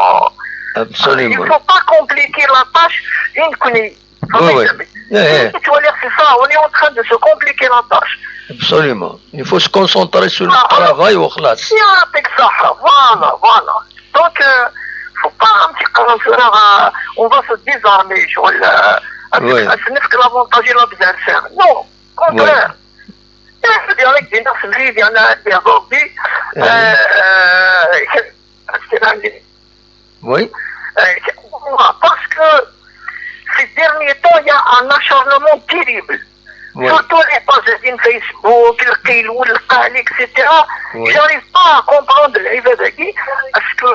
Absolument. Il ne faut pas compliquer la tâche. Oui, oui. C'est ça, on est en train de se compliquer la tâche. Absolument. Il faut se concentrer sur le travail au خلاص. Voilà, voilà. Donc, euh, faut pas un petit peu, euh, on va se désarmer, شغل, euh, avec, oui, à ce que l'avantage de l'adversaire. Non, au contraire. Oui. Il y a des gens qui viennent à des hobbies, euh, euh, oui. Euh, parce que ces derniers temps, il y a un acharnement terrible. Oui. Surtout les pages de Facebook, القيل والقال, et cetera. Oui. J'arrive pas à comprendre les, parce que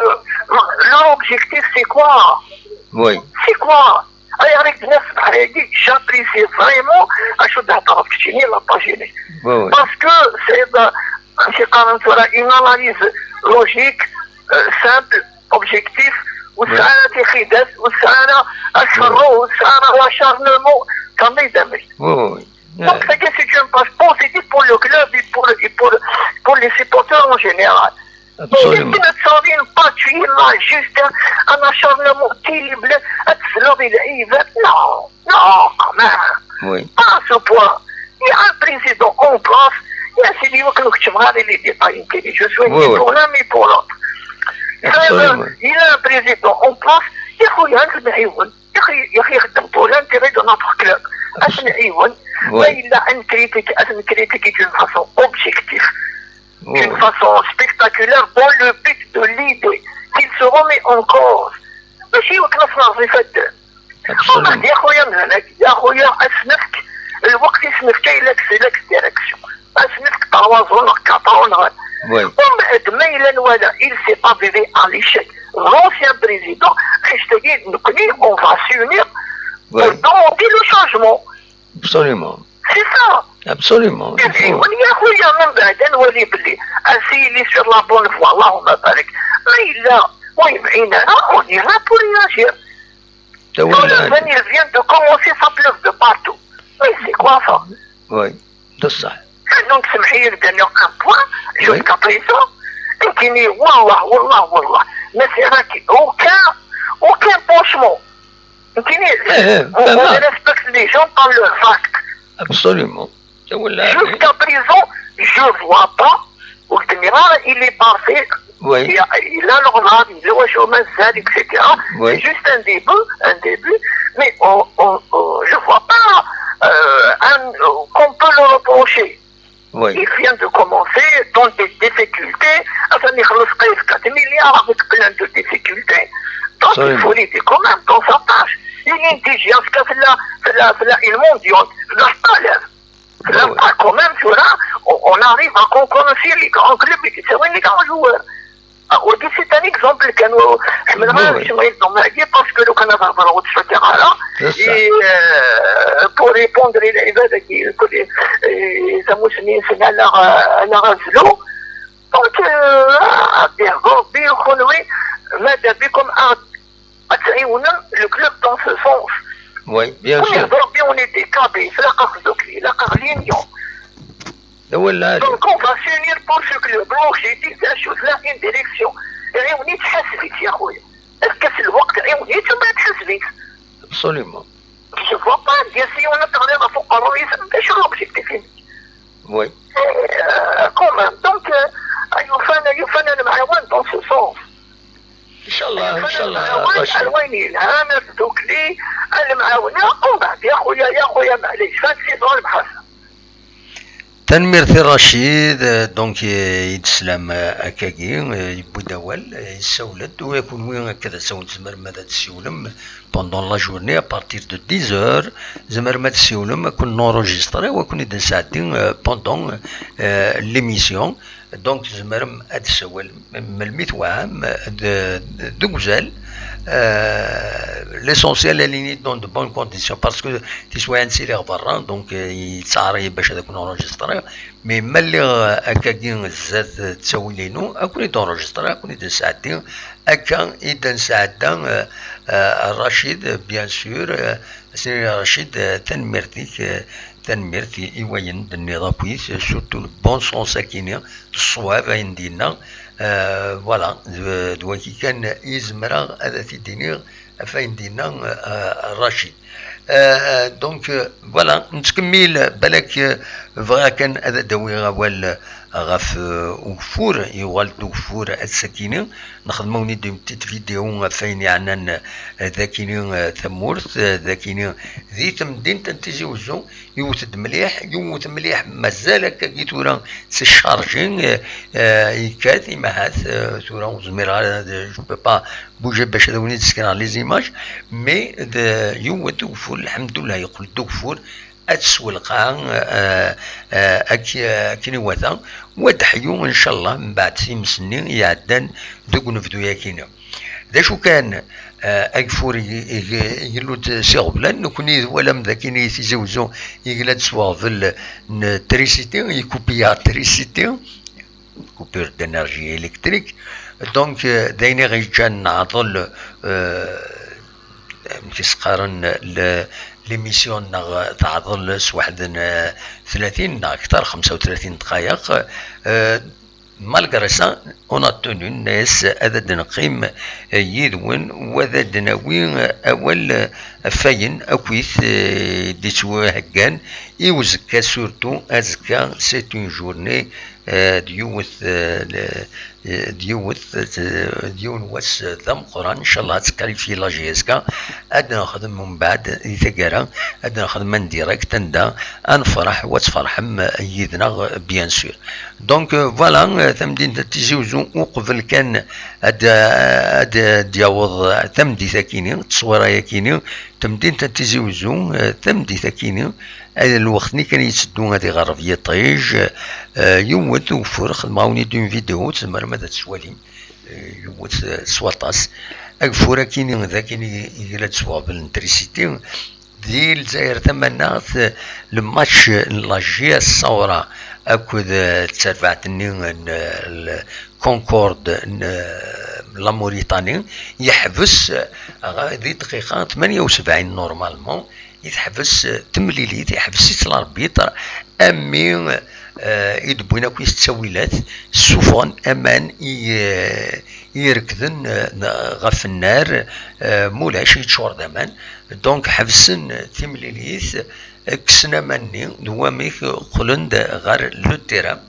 leur objectif, c'est quoi ? Oui. C'est quoi ? Alors, avec neuf, j'apprécie vraiment, je suis d'accord, la page. Oui, oui. Parce que c'est, euh, c'est quand même, voilà, une analyse logique, euh, simple, objectif, وتسعى تخيدات، وتسعى الشر، وتسعى l'acharnement, ça m'aide. Oui, oui, oui. Donc, c'est que c'est une page positive pour le club et pour, et pour, pour les supporters en général. Absolument. Mais c'est une page, il a juste un, un acharnement terrible, à se lever, il va, non, non, quand même. Oui. Pas à ce point. Il y a un président en place, il y a celui que nous, je suis, oui, oui, pour l'un et pour l'autre. Absolument. Il y a un président en place, il y a rien de يا أخي، يا أخي، يخدم pour l'intérêt de notre club. Oui. Mais il a une critique, une critique d'une façon objective, oui, d'une façon spectaculaire, dans le but de l'idée qu'il se remet en cause. ماشي وكنا في نهار اللي فات. Absolument. والله يا خويا مزال، يا خويا، أسنفك الوقت يسنفك إلا كسلك الديريكسيون. أسنفك trois zones، quatre zones. Oui. ومن بعد ما إلا نوالا، il s'est avéré à l'échec. L'ancien président, حيت تاكي نكوني، on va s'unir, oui, pour demander le changement. Absolument. C'est ça. Absolument. Il faut. يا خويا، من بعد نولي بلي أسي لي sur la bonne voie، اللهم بارك. ما إلا، المهم، عينا، on est là pour réagir. Voilà, il vient de commencer, ça pleut de partout. Mais c'est quoi ça ? Oui, بصح. Donc, سمحي لي, dernier point, oui, jusqu'à présent, يمكن والله، والله، والله، ما سيراكي aucun, aucun penchement. يمكن on, on respecte les gens par leurs actes. Absolument. Jusqu'à présent, je vois pas où le général, il est parfait. Oui. Il a, il a l'honneur, il a le chômage, et cetera. Oui. C'est juste un début, un début, mais on, on, on, je vois pas, euh, un, qu'on peut le reprocher. Oui. Il vient de commencer dans des difficultés. Enfin, il y a quatre milliards avec plein de difficultés. Absolument. Il faut l'aider quand même dans sa tâche. Il y a une D G F, c'est là, c'est là, c'est là, il mondial, c'est là, c'est là, c'est là, quand même, tu vois, on, on arrive à conquérir les grands clubs et c'est vrai, les grands joueurs. Ah, oui, c'est un exemple que nous, je me demande si on est dans ma vie parce que le Canada va le retour là. Et euh, pour répondre, il y a des gens qui, ça m'a mis, c'est là, là, là, donc, euh, bien, bon, bien, oui, mais depuis comme un, le club dans ce sens. Oui, bien sûr. Aujourd'hui, on est décapé, c'est la carte de clé, la carte l'union. Donc, on va s'unir pour ce club. L'objectif, c'est la chose-là, une direction. Et on est très vite, يا خويا. Est-ce que c'est le وقت؟ Et on est tout le monde très vite. Absolument. Je vois pas, bien sûr, on a parlé à son, alors, c'est l'objectif. Oui. Euh, quand même. Donc, euh, يوفانا، يوفانا المعاون dans ce sens. إن شاء الله، إن شاء الله، المعاون، رشيد. الوين يلهانا الدوكلي، المعاونة، ومن بعد، يا خويا، يا خويا، معليش، فهاد السيزون البحر. Tanemmirt i Racid, euh, donc, euh, i d-teslam, euh, akkagi, euh, yewwi-d awal, euh, yessawel-d, u kunwi akka d asawen tzemrem ad d-tessiwlem pendant la journée à partir de dix heures, tzemrem ad tessiwlem, ad ken-enregistrer, u ad ken-id-nesɛeddi, euh, pendant, euh, l'émission. Donc, tzemrem ad d-tessawlem melmi tweham, euh, d-, d-, deg uzal. Euh, l'essentiel, ad nili dans de bonnes conditions, parce que tiswiɛin ttiliɣ berra, donc, euh, yettɛerri bac ad ken-enregistrer. Mais ma lliɣ, euh, akkagi zdat, euh, ttawil-inu, ad ken-id-enregistrer, ad ken-id-nesɛeddi. Akka i d-nesɛedda, euh, euh, Racid, bien sûr, euh, Sidi Racid, euh, tanemmirt-ik, euh, tanemmirt i, i wayen d-tenniḍ akkit, surtout le bon sens akini, d ṣṣwab ayen d-yenna. Euh, voilà, d, d wagi kan i zemreɣ ad t-id-iniɣ ɣef wayen d-yenna, euh, Racid. Euh, donc, euh, voilà, nettkemmil, balak, euh, bɣiɣ kan ad d-awiɣ awal, euh, ɣef, euh, ugeffur, yuɣal-d ugeffur ass-akini, nexdem-awen-id une petite vidéo ɣef wayen yeɛnan, euh, dakini, euh, tamurt, euh, dakini di temdint n Tizi Wezzu, yiwet-d mliḥ, yiwet mliḥ, mazal akkagi tura s chargé, euh, euh, yekkat, imahat, euh, tura ur zmireɣ ara, je peux pas bouger bac ad awen-id-sekreɣ les images, mais d yiwet ugeffur, lḥemdullah, yeqqel-d ugeffur, ad teswelqeɛ, euh, euh, ak-, akken iwata, u ad d-ḥyu, ncallah, mbeɛd times-nni iɛeddan deg unebdu-yakini. D acu kan, euh, ageffur i, i, i yellu-d s iɣeblan, nekni twalam d akin i Tizi Wezzu yegla-d s weɣbel n trisiti, yekupi-yaɣ trisiti, coupure d'énergie électrique. Donc, euh, d ayen i ɣ-yeǧǧan neɛḍel, euh, amek i s-qqaren, le-, l'émission-nneɣ teɛḍel s waḥed n, euh, tlatin neɣ akter, xemsa u tlatin ddqayeq. Euh, malgré ça, on a tenu, nenna-yas ad d-neqqim, euh, yid-wen, u ad d-nawi, euh, awal, euh, ɣef wayen akkit, euh, d-ittwaheggan i uzekka, surtout azekka, c'est une journée, euh, d yiwet, euh, le-, d yiwet, d yiwen wass d ameqqran, ncallah ad tkalifyi la J S K, ad nexdem mbeɛd di taggara, ad nexdem en direct anda ad nefreḥ u ad tferḥem yid-neɣ, bien sûr. Donc, euh, voilà, euh, tamdint n Tizi Wezzu, uqbel kan ad, ad d-yaweḍ tameddit akini, tteswira yakini, tamdint n Tizi Wezzu, euh, tameddit akini, Ad lweqt-nni kan yetteddu ad iɣerreb yiṭij, eh, yewwet ugeffur, xedmeɣ-awen-id une vidéo, tzemrem ad tt-twalim, eh, yewwet, eh, s waṭas. Ageffur akini d akin i, i yella-d s uɣbel n trisiti. Di Lezzayer Tamaneɣt, eh, le match n la J S Saoura akked, eh, d terbaɛt-nni n, eh, l-, Concorde n, eh, la Mauritanie, yeḥbes, eh, ɣ-, di dqiqa tmanya u sebɛin normalement, i teḥbes, eh, temlilit, iḥbes-itt l'arbitre, am mi, eh, i d-wwin akk-is ttawilat, ssufɣen aman i, eh, i irekden, eh, ɣef nnar, eh, mulac yeččur d aman. Donc, ḥebsen timlilit, kksen aman-nni, d wamek qqlen-d ɣer le terrain.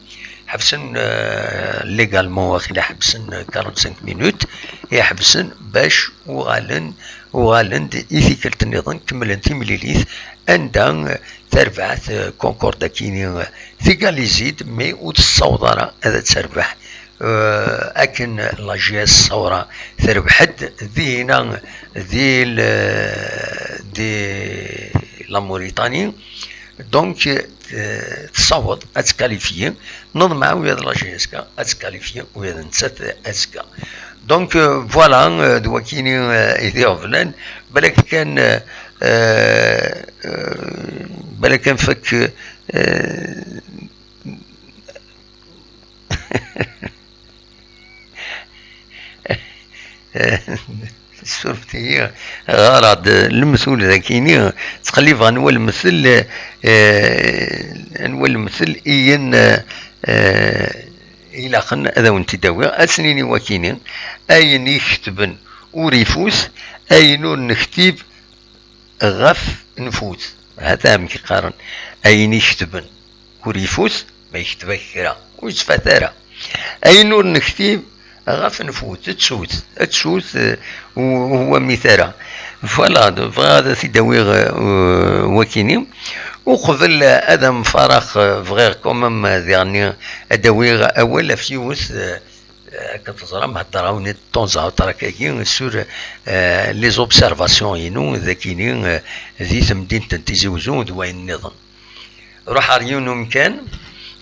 Ḥebsen, eh, légalement, waqila ḥebsen quarante-cinq minutes, i ḥebsen bac uɣalen, uɣalen-d i tikkelt nniḍen, kemmlen timlilit, anda tarbaɛt, eh, Concorde akini, eh, tegalizi-d, mais ur tessaweḍ ara ad terbeḥ. euh, akken la J S Saoura terbeḥ-d dinna di l-, di la Mauritanie. Donc, euh, tessaweḍ ad tkalifyi, neḍmeɛ ula d la J S K ad tkalifyi ula d nettat azekka. Donc, euh, voilà, euh, d wakini, euh, i d iɣeblan, balak kan, euh, euh, euh, balak kan fak, euh, surfet-iyi, ɣer-aɣ-d lemtul dagini, ttqellibeɣ anwa lemtel, eh, anwa lemtel i yen, eh, ilaqen ad awen-t-id-awiɣ, ad s-nini wakini, ayen iketben ur ifut, ayen ur nektib ɣef nfut. Hata amek i qqaren, ayen iketben ur ifut, ma yekteb-ak kra, ur yettfat ara. Ayen ur nektib ɣef nfut, ttut, ttut, eh, u-, ur wammit ara. Voilà, bɣiɣ ad t-id-awiɣ, eh, wakini. Uqbel ad am-faraɣ, eh, bɣiɣ quand même, eh, diɣenni ad awiɣ awal ɣef yiwet, eh, akken teẓram, heddreɣ-awen-d de temps à autre akkagi sur, eh, les observations-inu dagini, eh, di temdint n Tizi Uzzu d wayen nniḍen. Ruḥ ɣer yiwen umkan,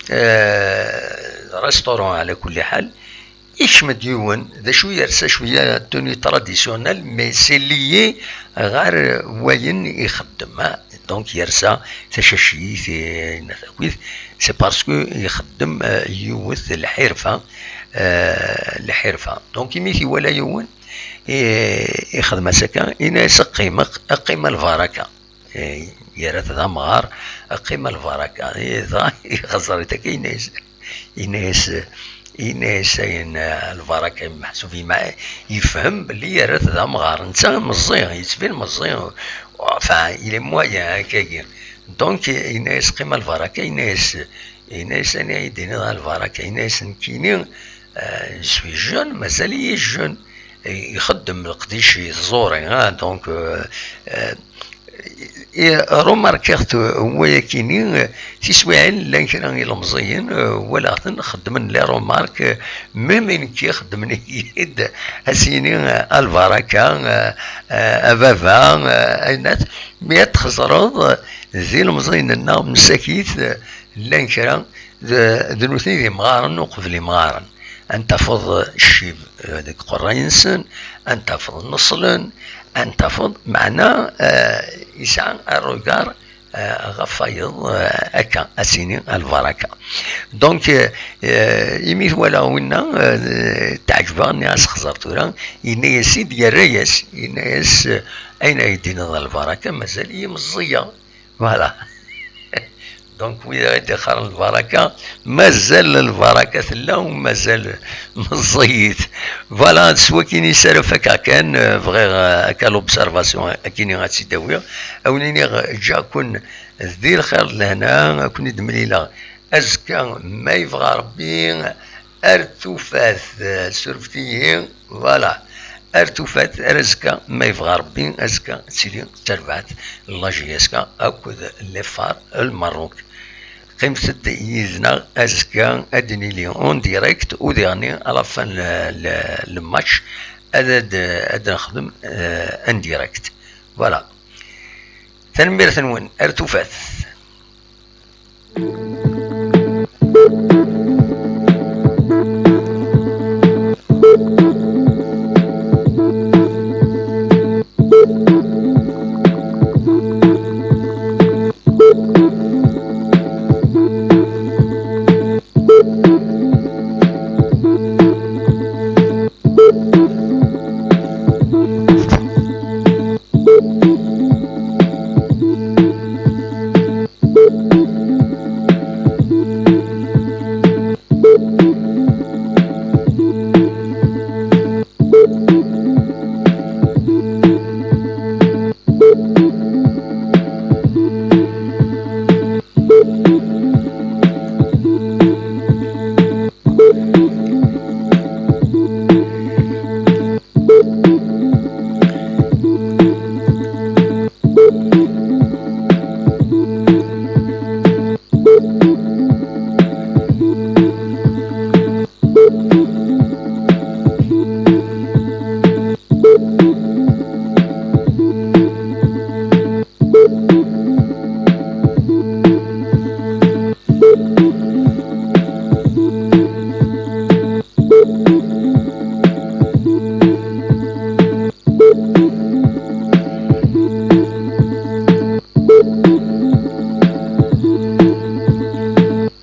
eh, restaurant ɛla kulli ḥal, ikcem-d yiwen, d acu, yersa cwiya tenue traditionnelle, mais c'est lié ɣer wayen ixeddem, ah, donc yersa tacacit, eh, ayen akk, c'est parce que ixeddem, eh, yiwet lḥirfa, eh, lḥirfa. Donc imi t-iwala yiwen, eh, ixdem-as akka, ini-as qqim, qqim a lbaraka. Eh, yerra-t d amɣar, qqim a lbaraka. Eh, dɣa ixẓer-it akka, ini-as, ini-as, ini-as ayen, eh, lbaraka, meḥsub yema-, yefhem belli yerra-t d amɣar. Netta meẓẓi, yettbin meẓẓi, enfin, il est moyen, akkagi. Donc, ini-as qqim a lbaraka, ini-as, ini-as ani ay d-tiniḍ a lbaraka, ini-as nekkini, eh, je suis jeune, mazal-iyi jeune. Ixeddem leqdic i tẓuri, ah, donc, euh, euh, i, remarkiɣ-t, euh, wayakini, euh, tiswiɛin llan kra ilemẓiyen, euh, walaɣ-ten xeddmen les remarques, euh, même i nekki xeddmen-iyi-d, ad s-yini, euh, a lbaraka, euh, euh, a baba, euh, ayennat, mi ad txeẓreḍ, euh, d ilemẓiyen-nneɣ msakit, euh, llan kra d, d nutni d imɣaren uqbel imɣaren. Ad n-tafeḍ ccib, eh, deg uqerray-nsen, ad n-tafeḍ neṣlen, ad n-tafeḍ, meɛna, eh, yesɛa arugar, eh, ɣef wayeḍ, eh, akka, ad s-ini a lbaraka. Donc, eh, eh, imi twala winna, eh, teɛǧeb-aɣ, nniɣ-as xẓer tura, yenna-yas-id, yerra-yas, yenna-yas, eh, ayen ay d-tiniḍ a lbaraka, mazal-iyi meẓẓiyeɣ. Voilà. Donc, wid ara d-ixaren lbaraka, mazal lbaraka tella u mazal meẓẓiyit. Voilà, s wakin i s ara fakeɣ kan, euh, bɣiɣ, euh, akka l'observation, akini ad tt-id-awiɣ. Ad wen-iniɣ, ǧǧiɣ-ken di lxir d lehna, ad ken-id-mlileɣ azekka, ma yebɣa Rebbi, ar tufat, eh, surfet-iyi, voilà. Ar tufat, ar azekka, ma yebɣa Rebbi, azekka ad tili d tarbaɛt n la J S K akked les Phares Lmerruk. Qqimet-d yid-neɣ azekka, ad nili en direct, u diɣenni à la fin le, le, le match, ad, ad, ad nexdem, eh, en direct. Voilà. Tanemmirt-nwen, ar tufat.